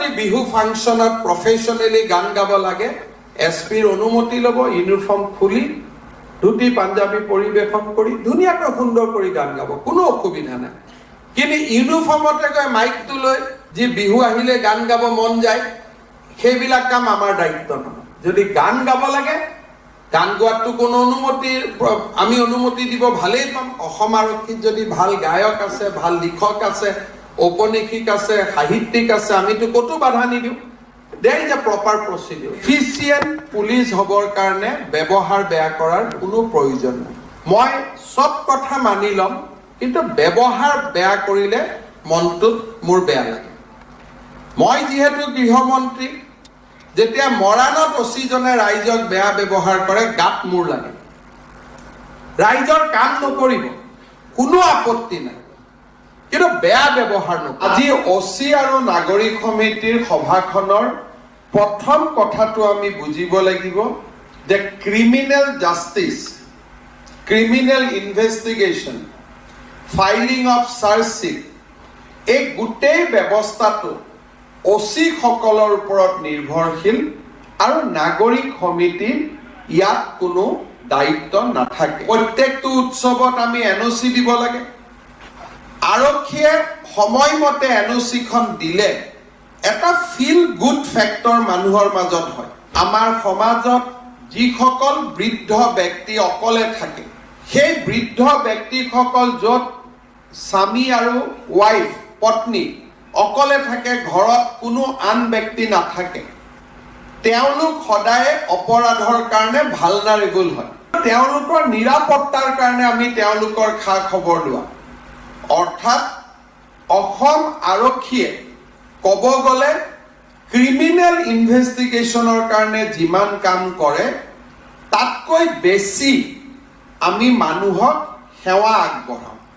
যদি বিহু ফাংচনত প্ৰফেচনেলি গান গাব লাগে, এছ পিৰ অনুমতি ল'ব, ইউনিফৰ্ম খুলি ধুতি পাঞ্জাবী পৰিৱেশন কৰি ধুনীয়াকৈ সুন্দৰ কৰি গান গাব, কোনো অসুবিধা নাই। কিন্তু ইউনিফৰ্মতে গৈ মাইকটো লৈ যি বিহু আহিলে গান গাব মন যায়, সেইবিলাক কাম আমাৰ দায়িত্ব নহয়। যদি গান গাব লাগে, গান গোৱাততো কোনো অনুমতিৰ, আমি অনুমতি দিব ভালেই পাম। অসম আৰক্ষীত যদি ভাল গায়ক আছে, ভাল লিখক আছে, ঔপন্যাসিক আছে, সাহিত্যিক আছে, আমিতো ক'তো বাধা নিদিওঁ। There is a proper procedure. Efficient police হ'বৰ কাৰণে ব্যৱহাৰ বেয়া কৰাৰ কোনো প্ৰয়োজন নাই। মই চব কথা মানি ল'ম, কিন্তু ব্যৱহাৰ বেয়া কৰিলে মনটোত মোৰ বেয়া লাগে। মই যিহেতু গৃহমন্ত্ৰী, যেতিয়া মৰাণত অচিজনে ৰাইজক বেয়া ব্যৱহাৰ কৰে, গাত মোৰ লাগে। ৰাইজৰ কাম নকৰিব, কোনো আপত্তি নাই, কিন্তু বেয়া ব্যৱহাৰ নকৰিব। আজি অচি আৰু নাগৰিক সমিতিৰ সভাখনৰ প্ৰথম কথাটো আমি বুজিব লাগিব যে criminal justice, criminal investigation, filing of chargesheet, এই গোটেই ব্যৱস্থাটো অচিসকলৰ ওপৰত নিৰ্ভৰশীল আৰু নাগৰিক সমিতিৰ ইয়াত কোনো দায়িত্ব নাথাকে। প্ৰত্যেকটো উৎসৱত আমি এনঅ'চি দিব লাগে। আৰক্ষীয়ে সময়মতে এনঅ'চিখন দিলে এটা ফিল গুড ফেক্টৰ মানুহৰ মাজত হয়। আমাৰ সমাজত যিসকল বৃদ্ধ ব্যক্তি অকলে থাকে, সেই বৃদ্ধ ব্যক্তিসকল, য'ত স্বামী আৰু ৱাইফ, পত্নী অকলে থাকে, ঘৰত কোনো আন ব্যক্তি নাথাকে, তেওঁলোক সদায় অপৰাধৰ কাৰণে ভালনাৰেবল হয়। তেওঁলোকৰ নিৰাপত্তাৰ কাৰণে আমি তেওঁলোকৰ খা খবৰ লোৱা, অৰ্থাৎ অসম আৰক্ষীয়ে ক'ব গ'লে ক্ৰিমিনেল ইনভেষ্টিগেশ্যনৰ কাৰণে যিমান কাম কৰে, তাতকৈ বেছি আমি মানুহক সেৱা আগবঢ়াওঁ।